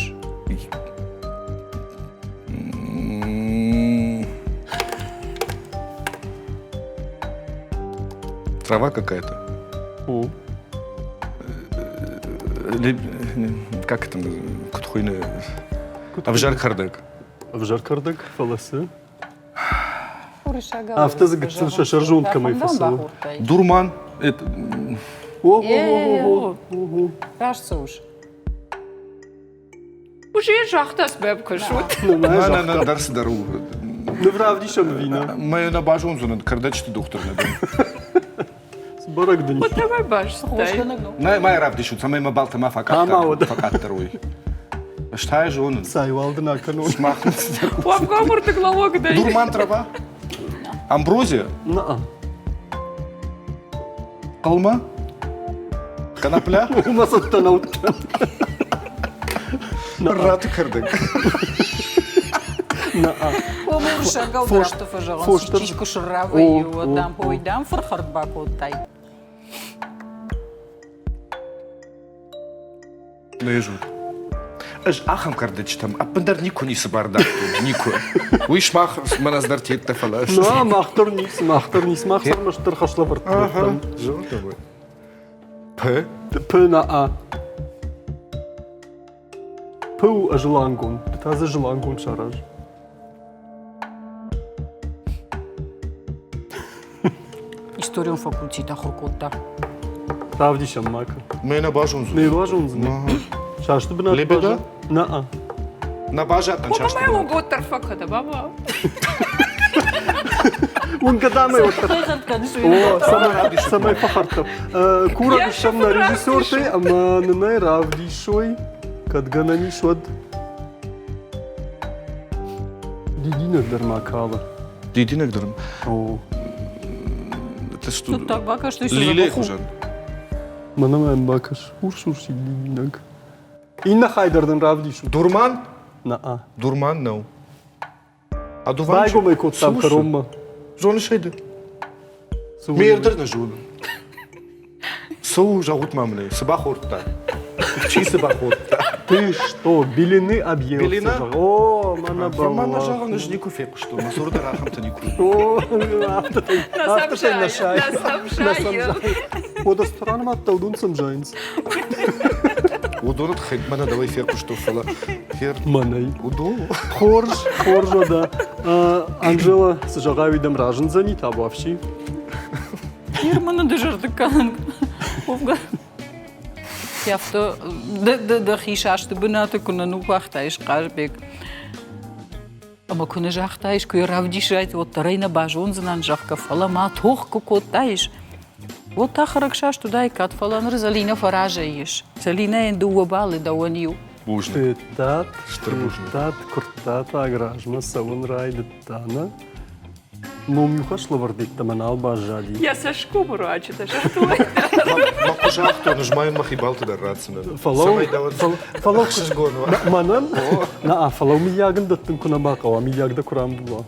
Трава какая-то. О. Как это? Куыд хуыйны? Ӕвзӕр кӕрдӕг. Ӕвзӕр кӕрдӕг, фӕлӕ цы? Афтӕ дзы гыццыл сӕ сӕрзонд кӕмӕй фӕцӕуы. Дурман. О-о-о-о-о. Раст цӕуыс. Уже загъта сбӕб кӕсут. Нӕ, нӕ, дӕр цыдӕр у. Ныв равдисӕм ӕви нӕ? Мӕ нӕ базондзынӕн, кӕрдӕджыты дохтыр нӕ дӕн. Бӕрӕг дын. Давай бастай. Нӕ, ма равдисут, цӕмӕй мӕ балтӕ ма фӕкъаддӕр уой. Ӕз та зонын. Цай уал дын акӕнон. Сымах Уӕвгӕ муртыглауӕг дӕй. Дурман трава? Амброзия? На. Хъылма? Конопля? Уымӕ цӕттӕ нӕ уыдтӕн. Раты кӕрдӕг. Уырыссагау дӕр афтӕ фӕзӕгъынц, исчи куы сырра вӕййы, уӕд дам, ой, дам, фырхӕрд бакодтай. Нӕ Ӕз ахӕм кӕрдӕджытӕм ӕппындӕр никуы ницы бар дардтон, никуы. Уый сымах мӕнӕ дӕр тедтӕ, фӕлӕ ӕз. На, мах дӕр ницы, мах дӕр ницы, мах ӕрмӕстдӕр хӕслӕвӕрдтӕ дӕттӕм. П? П на А. П у ӕзылангон, ды та дзы зылангон сараз. Историон факультет ахуыр кодта. Равдисӕм ма кӕ. Мӕ нӕ базондзынӕ. Нӕ базондзынӕ. Састы бынат. Лебеда? На-а. Нӕ базадтӕн састы бынат. Уымӕ угоддӕр фӕкӕдӕ, баба. Уынгӕ дӕм ӕй уӕддӕр. О, цӕмӕй фӕхӕрдтӕ. Курӕг стӕм нӕ режиссертӕй ӕмӕ нын ӕй равдисой, кӕд гӕнӕн ис, уӕд. Дидинӕг дӕр ма калы. Дидинӕг дӕр. О. Тут так бакастуй, Лилейы хуызӕн. Мӕнӕ мӕм бакӕс, урс-урсид дидинӕг. Иннӕ хай дӕр дын равдисут. Дурман? На-а. Дурман нӕу. Байгом ӕй кодтам кӕронмӕ. Зоныс ӕй ды? Ме дӕр нӕ зонын. Цы у, зӕгъут ма мын ӕй, цы бахордта? Чи цы бахордта? Ты что, белины объелся? Белина? О, мӕнӕ Мӕ нӕ зӕгъын, ӕз никуы фехъуыстон, мӕ цуры дӕр ахӕмтӕ никуы. О, афтӕ нӕ сай. На самжае. Уӕдӕ странмӕ уыдон сӕм зайынц. Уыдоны тыххӕй мӕнӕ дӕуӕй фехъуыстон, фӕлӕ Мӕнӕй. Уыдон. Хорз, хорз уӕдӕ. Анжела, цы зӕгъай, уый дӕм разындзӕни, табуафси? Ир мын дызӕрдыг кӕнын. Уӕвгӕ афтӕ дӕхи састы бынаты куы нӕ ныууагътаис, Хъазбег. Ӕмӕ куы нӕ загътаис, куы йӕ равдисай, уӕддӕр ӕй нӕ базондзынӕн, зӕгъгӕ, фӕлӕ ма тох куы кодтаис, уӕд та хӕрӕгсаст уыдаиккат, фӕлӕ ныр Зӕлинӕ фӕразӕй ис. Зӕлинӕйӕн дыууӕ балы дӕуӕн иу. Бузныг. Федтат, Стыр бузныг. федтат, куырттатаг размӕ цӕуын райдыдта, нӕ? Ном иу хӕслӕвӕрд йеддӕмӕ нал баззади. Йӕ цӕсгомы руаджы дӕ загътой. Мӕ куы загътон, ӕз ма йын мӕхи балты дӕр ратдзынӕн. Фӕлӕуу, Цӕмӕй дӕуӕн фӕлӕуу, ӕхсызгон уа. Мӕнӕн? Нӕ, фӕлӕуу, мыййаг ын дӕттын куы нӕ бахъӕуа, мыййаг дӕ куы рамбула.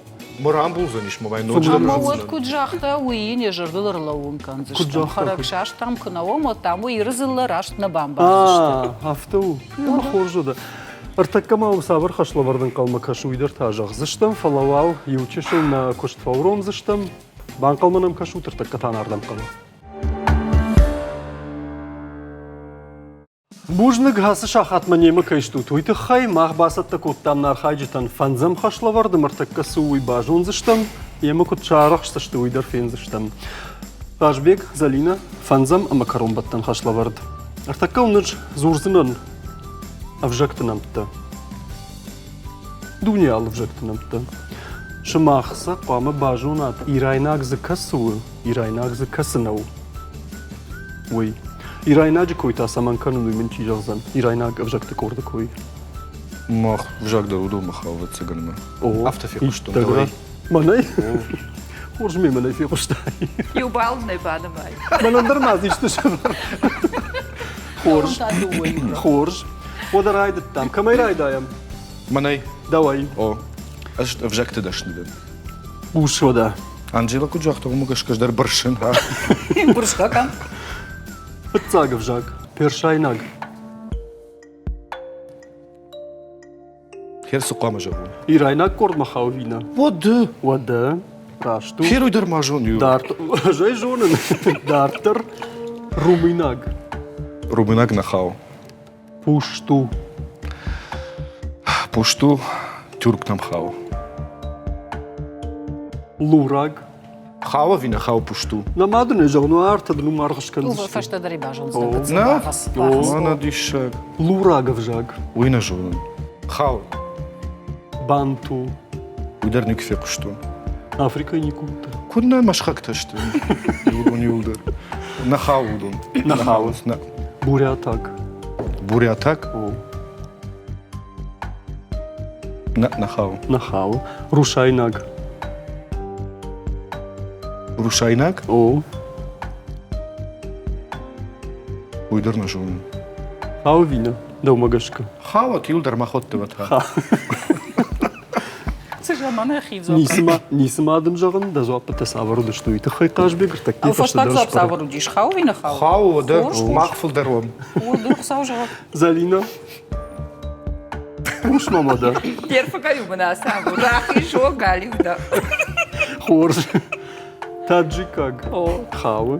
Мӕ рамбулдзӕнис, мӕ ноджыдӕр Ӕмӕ уӕд куыд загъта, уый йын йӕ зӕрдыл ӕрлӕууын кӕндзыстӕм. Хӕрӕгсаст ӕм куы нӕ уӕм, уӕд дам уый Иры дзыллӕ раст нӕ бамбардзысты. Афтӕ у. Хорз уыд. Ӕртӕккӕ ма уым цавӕр хӕслӕвӕрд ӕнхъӕлмӕ кӕсы, уый дӕр та зӕгъдзыстӕм, фӕлӕ уал иу чысыл нӕ куыст фӕуромдзыстӕм. Банхъӕлмӕ нӕм кӕсут, ӕртӕккӕ та нардӕм хъӕуы. Бузныг, ацы сахатмӕ немӕ кӕй стут, уый тыххӕй мах бацӕттӕ кодтам нӕ архайджытӕн фӕндзӕм хӕслӕвӕрд ӕмӕ ӕртӕккӕ цы у, уый базондзыстӕм, йемӕ куыд сарӕхсдзысты, уый дӕр фендзыстӕм. Хъазбег, Зӕлинӕ, фӕндзӕм ӕмӕ кӕронбӕттӕн хӕслӕвӕрд. Ӕртӕккӕ уын ӕз дзурдзынӕн ӕвзӕгты нӕмттӕ. Дуне алы ӕвзӕгты нӕмттӕ. Сымах сӕ хъуамӕ базонат, ирайнаг дзы кӕцы у, ирайнаг дзы кӕцы нӕу, уый. Ирайнаджы кой та цӕмӕн кӕнын, уый мын чи зӕгъдзӕн? Ирайнаг ӕвзӕгты къорды кой. Мах ӕвзаг дӕр уыдонмӕ хауы, ӕвӕццӕгӕн. О, Афтӕ фехъуыстон иттӕг дӕуӕй. Мӕнӕй? Хорз ме мӕнӕй фехъуыстай. Иу балл нӕ банымай. Мӕнӕн дӕр ма дзы исты сӕвӕр. Хорз. Хорз. Уӕдӕ райдыдтам. Кӕмӕй райдайӕм? Мӕнӕй. Давай. О, ӕз ӕвзӕгты дӕсны дӕн. Хъус уӕдӕ. Анжела куыд загъта, уымӕ гӕсгӕ ӕз дӕр бырсын. Бырсгӕ кӕн. Фыццаг ӕвзаг. Персайнаг. Хер цы хъуамӕ зӕгъон? Ирайнаг къордмӕ хауы вина. Уӕдӕ. Уӕдӕ. Раст у. Хер уый дӕр ма зон. Дард, ӕз ӕй зонын. Дарддӕр румынаг. Румынаг нӕ хауы. Пушту. Пушту тюрктӕм хауы. Лураг. Хауы ӕви нӕ хауы пушту? Нӕ ма дын ӕй зӕгъын, ӕртӕ дын уым аргъ скӕндзысты. Фӕстӕдӕр ӕй базондзынӕ. Нӕ? О, нӕ диссаг. Лураг ӕвзаг. Уый нӕ зонын. Хауы. Банту. Уый дӕр никуы фехъуыстон. Африкӕйы никуы уыдтӕ? Куыд нӕ мӕсхӕгтӕ сты. Уыдон иуылдӕр. Нӕ хауы уыдон. Нӕ хауынц? Нӕ. Бурятаг. Бурятаг? О. Нӕ, нӕ хауы. Нӕ хауы. Русайнаг. Русайнаг? О. Уый дӕр нӕ зонын. Хауы вина, дӕумӕ гӕсгӕ. Хауӕт, иуылдӕр махуӕтты уӕд ха. Цы заманӕ хи дзуапп? Ницыма, ницыма дын зӕгъын, дӕ дзуаппытӕ цавӕр уыдысты, уый тыххӕй Хъазбег ӕртӕккӕйы Фӕстаг дзуапп цавӕр уыдис? Хауы ӕви нӕ хауы? Хауы, уӕдӕ мах фылдӕр уӕм. Уӕдӕ Хуыцау зӕгъӕд. Зӕлинӕ, хъус ма мӕ дӕ. Де рфыгӕй-иу мын ацагур, рахиз о, галиу дӕ. Хорз. Таджикаг. Хауы.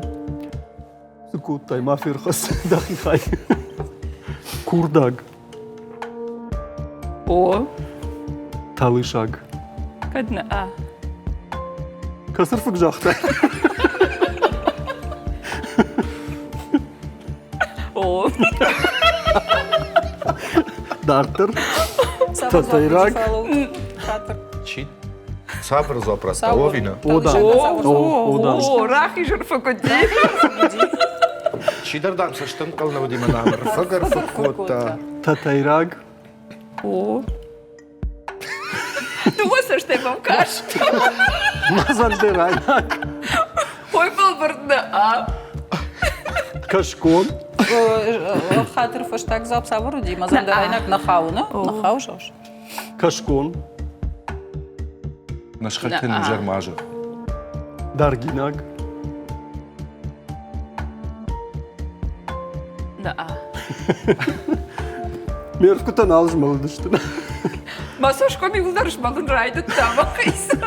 Цы кодтай, ма ферхӕц дӕхи хай. Курдаг. О. Талышаг. Кӕд нӕ а. Кӕцырфыг загътай? О. Дарддӕр. Тӕтӕйраг. Чи? Цавӕр дзуапп радта? Овина? О, да. О, да. О, рахизыр фӕкуыди. Чидӕр дам цӕстӕнхъӕл нӕ уыди мӕ дам ӕрфӕг-ӕрфӕг кодта. Тӕтӕйраг. О. Дыууӕ цӕстӕй мӕм каст. Мазандерайнаг. Ой, бӕлвырд нӕ. Кӕсгон. Хатыр фӕстаг дзуапп цавӕр уыди? Мазандерайнаг нӕ хауы, нӕ? Нӕ хауы, зӕгъыс? Кӕсгон. Нӕ сыхӕгтӕн изӕр ма зӕгъ. Даргинаг. Ме рфгуытӕ нал змӕлыдысты. Мӕ цӕсгом иууылдӕр змӕлын райдыдта мӕхицӕн.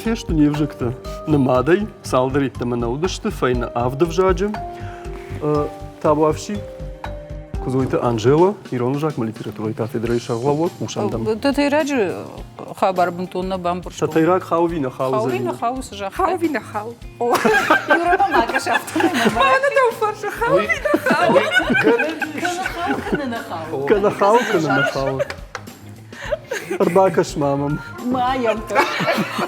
Фесты не взӕгтӕ нымадӕй, цалдӕр йеддӕмӕ нӕ уыдысты, фӕйнӕ авд ӕвзаджы. Табуафси, Куыдзойты Анжела, ирон ӕвзагмӕ литературӕйы кафедрӕйы сӕргълӕууӕг, хъусӕн дӕм. Тӕтӕйраджы хабар бынтон нӕ бамбӕрстон. Тӕтӕйраг хауви нӕ хауы. Хауви нӕ хауы, цы загътай? Хауви нӕ хауы. Юрӕмӕ ма кӕс, афтӕмӕй нӕ Мӕнӕ дӕу фӕрсы, хауви нӕ хауы. Кӕнӕ хауы, кӕнӕ нӕ хауы. Кӕнӕ хауы, кӕнӕ нӕ хауы. Ӕрбакӕс ма мӕм. Ма йӕм кӕс.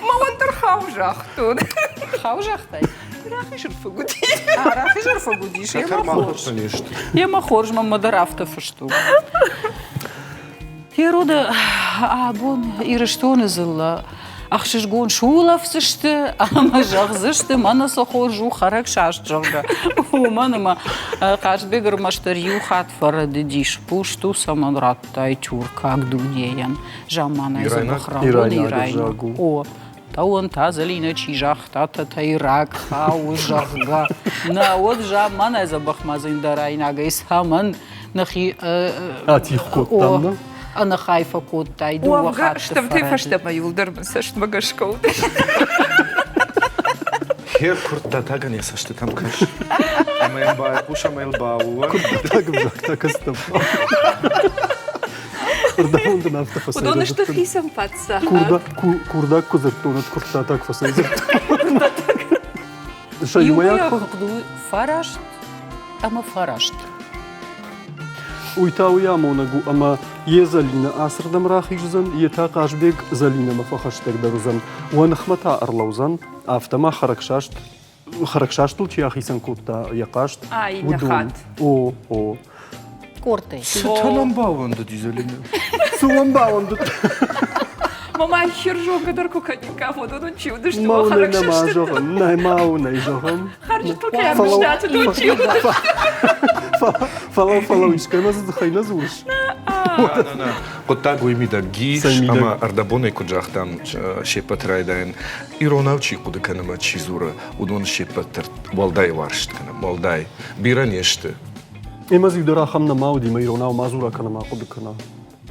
Мӕ уӕддӕр хау загътон. Хау загътай? Рахизырфыг уыди. Рахизырфыг уыдис. Йемӕ хорз. Йемӕ хорз, мӕнмӕ дӕр афтӕ фыст у. Хероды абон Ирыстоны дзыллӕ ӕхсызгон сулӕфдзысты ӕмӕ зӕгъдзысты, мӕнӕ цы хорз у хӕрӕг саст, зӕгъгӕ. Уымӕн ӕмӕ Хъазбег ӕрмӕстдӕр иу хатт фӕрӕдыдис, пусту цӕмӕн радтай тюркаг дунейӕн, заманай дзӕбӕх рагон ирайнаг. О, Дӕуӕн та Зӕлинӕ чи загъта, тӕтӕйраг хауы, зӕгъгӕ. Нӕ, уӕд заманай дзӕбӕх ма зиндарайнагӕй цӕмӕн нӕхи атигъ кодтам, нӕ? ӕнӕхай фӕкодтай дыууӕ Уӕвгӕ, хатты стӕмтӕй фӕрӕды. фӕстӕмӕ иуылдӕр мын цӕстмӕ гӕсгӕ уыдысты. Хер куырдтатагӕн йӕ цӕстытӕм кӕс. Ӕмӕ йӕм байхъус ӕмӕ йыл баууӕнд. Куырдтатаг ӕвзӕгтӕ кӕстӕм. Ӕрдӕбон дын афтӕ Уыдон сты фӕцӕйдзырдтон. хицӕн паддзахад. Курдаг куы дзырдтон, уӕд куырттатаг фӕцӕйдзырдтон. Сӕ иумӕйаг Иумӕйаг хыгъд у фараст ӕмӕ фараст. Уый та уый амонӕг у, ӕмӕ йе Зӕлинӕ ацырдӕм рахиздзӕн, йе та Хъазбег Зӕлинӕмӕ фӕхӕстӕгдӕр уыдзӕн. Уӕ ныхмӕ та ӕрлӕудзӕн, афтӕ ма хӕрӕгсаст хӕрӕгсастыл чи ахицӕн кодта йӕ хъаст, уыдон. О, о. Къордтӕй. Цытӕ нӕм бауӕндыди, Зӕлинӕ? Цы уӕм бауӕндыд? Мама хирзонгӕ дӕр куы кӕниккам, уыдон чи уыдысты, Ма уынӕй нӕ ма зӕгъӕм, нӕ ма уынӕй зӕгъӕм. Хӕрджытыл кӕй ӕрмыстат, уыдон чи уыдысты? Фӕлӕ, фӕлӕ, искӕмӕ дзы дзыхӕй нӕ дзурыс? Нӕ, нӕ, хъуыддаг уый мидӕг ис, ӕмӕ ӕрдӕбонӕй куыд загътам се ппӕты райдайӕн, иронау чи хъуыды кӕны ӕмӕ чи дзуры, уыдон се ппӕт дӕр уӕлдай уарзт кӕнӕм, уӕлдай. Бирӕ не сты. Ӕмӕ дзы иу дӕр ахӕм нӕма уыди, мӕ иронау ма дзура кӕнӕ ма хъуыды кӕна.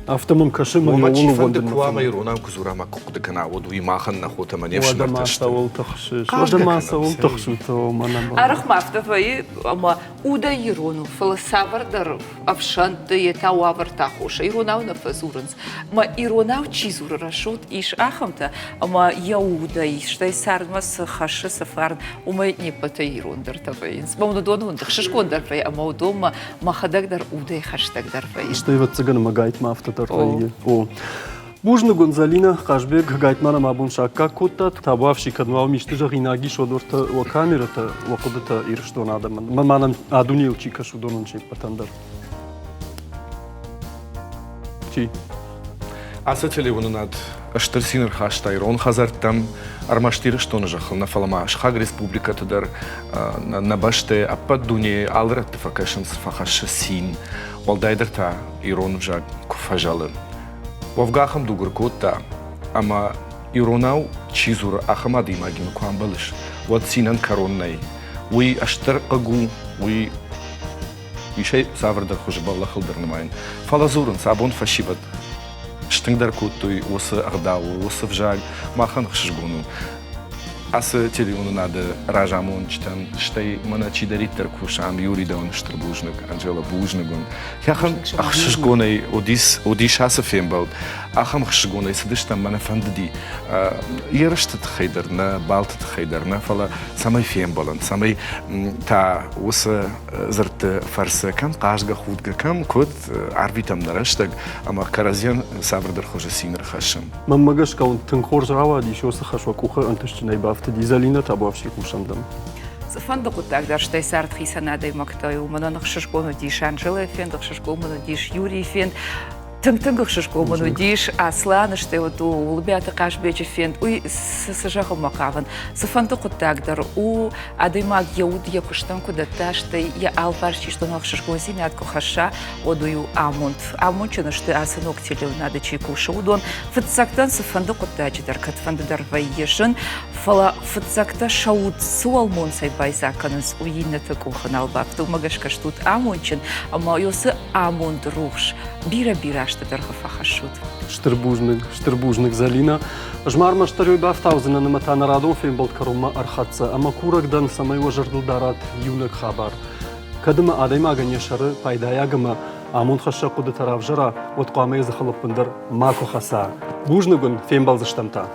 Афтӕ мӕм кӕсы, мӕ Уымӕ ууыл чи фӕнды ууӕндын куы уа ӕмӕ иронау куы дзура ӕмӕ куы хъуыды кӕна, уӕд уый махӕн нӕ хотӕ ӕмӕ не Уӕдӕ ма фсымӕртӕ сты. цӕуыл тыхсыс? Хъазгӕ Уӕдӕ ма кӕнӕм, цӕуыл цӕй. тыхсут, мӕнӕ мӕ. Арӕх ма афтӕ вӕййы, ӕмӕ удӕй ирон у, фӕлӕ цавӕрдӕр ӕфсӕнтты йе та уавӕртӕ аххосӕй иронау нӕ фӕдзурынц. Ӕмӕ иронау чи дзуры рӕсугъд, ис ахӕмтӕ, ӕмӕ йӕ удӕй, стӕй цардмӕ цы хӕссы, цы фарн, уымӕй не ппӕтӕй ирондӕртӕ вӕййынц. Мӕ уыдон уын ӕхсызгондӕр вӕййы ӕмӕ уыдонмӕ мӕхӕдӕг дӕр удӕй хӕстӕгдӕр вӕййын. Стӕй, ӕвӕццӕгӕн, ӕмӕ гайтмӕ афтӕ дӕр вӕййы. О. Бузныг уын, Зӕлинӕ, Хъазбег, гайтма нӕм абон саккаг кодтат. Табуафси, кӕд уӕм исты зӕгъинаг ис, уӕд уӕртӕ уӕ камерӕтӕ, уӕ хъуыдытӕ Ирыстоны адӕмӕн. Мӕ ма нӕм а дунейыл чи кӕсы, уыдонӕн се ппӕтӕн дӕр. Чи? Ацы телеуынынад стыр цин ӕрхаста ирон хӕдзӕрттӕм, ӕрмӕст Ирыстоны зӕххыл нӕ, фӕлӕ ма сыхаг республикӕты дӕр, нӕ бӕстӕйы ӕппӕт дунейы алы рӕтты фӕкӕсынц, фӕхӕссы цин. Уӕлдайдӕр та ирон ӕвзаг куы фӕзӕлы. Уӕвгӕ ахӕм дуг ӕркодта, ӕмӕ иронау чи дзуры, ахӕм адӕймагимӕ куы амбӕлыс, уӕд цинӕн кӕрон нӕй. Уый стыр хъыг у, уый исӕй цавӕрдӕр хуызы бӕллӕхыл дӕр нымайын. Фӕлӕ дзурынц, абон фӕсивӕд стынгдӕр кодтой уыцы ӕгъдау, уыцы взаг. Махӕн ӕхсызгон у. Ацы телеуынынады разамонджытӕн, стӕй мӕнӕ чидӕриддӕр кусы ам, Юрий дӕуӕн стыр бузныг, Анжела, бузныг уын. Ахӕм ӕхсызгонӕй уыдис, уыдис ацы фембӕлд. Ахӕм ӕхсызгонӕй цыдыстӕм, мӕнӕ фӕндыди ерысты тыххӕй дӕр нӕ, балты тыххӕй дӕр нӕ, фӕлӕ цӕмӕй фембӕлын, цӕмӕй та уыцы дзырдты фӕрцы кӕм хъазгӕ-худгӕ, кӕм куыд арвитӕм нӕ рӕстӕг ӕмӕ кӕрӕдзийӕн цавӕрдӕр хуызы цин ӕрхӕссӕм. Мӕнмӕ гӕсгӕ уын тынг хорз рауадис, уыцы хӕс уӕ къухы ӕнтыстджынӕй бафтыди. Зӕлинӕ табуафси хъусӕм дӕм. Цыфӕнды хъуыддаг дӕр стӕй цард хицӕн адӕймӕгтӕй у. Мӕнӕн ӕхсызгон уыдис Анжелӕйы фенд, ӕхсызгон мын уыдис Юрийы фенд. Тынг-тынг ӕхсызгон мын уыдис Асланы, стӕй уыд Уылыбиаты Хъазбеджы фенд. Уый цы зӕгъынмӕ хъавын? Цыфӕнды хъуыддаг дӕр у, адӕймаг йӕ уд йӕ куыстӕн куы дӕтта, стӕй йӕ алыварс чи стон ӕхсызгондзинад куы хӕсса, уӕд уый у амонд. Амондджын сты ацы ног телеуынады чи кусы, уыдон. Фыццӕгтӕн цыфӕнды хъуыддаджы дӕр кӕдфӕнды дӕр вӕййы зын, фӕлӕ фыццӕгтӕ сӕ уд цы уӕлмонцӕй байдзаг кӕнынц, уый иннӕты къухы нал бафты. Уымӕ гӕсгӕ стут амондджын ӕмӕ уыцы амонды рухс бирӕ-бирӕ азты дӕргъы фӕхӕссут. Стыр бузныг, стыр бузныг, Зӕлинӕ. Ӕз ма ӕрмӕстдӕр уый бафтаудзынӕн ӕмӕ та нӕ радон фембӕлд кӕронмӕ ӕрхӕццӕ ӕмӕ курӕг дӕн, цӕмӕй уӕ зӕрдыл дарат иунӕг хабар. Кӕд ӕмӕ адӕймагӕн йӕ сӕры пайдайаг ӕмӕ амондхӕссӕг хъуыдытӕ равзӕра, уӕд хъуамӕ йӕ дзыхыл ӕппындӕр макуы хӕца. Бузныг уын, фембӕлдзыстӕм та.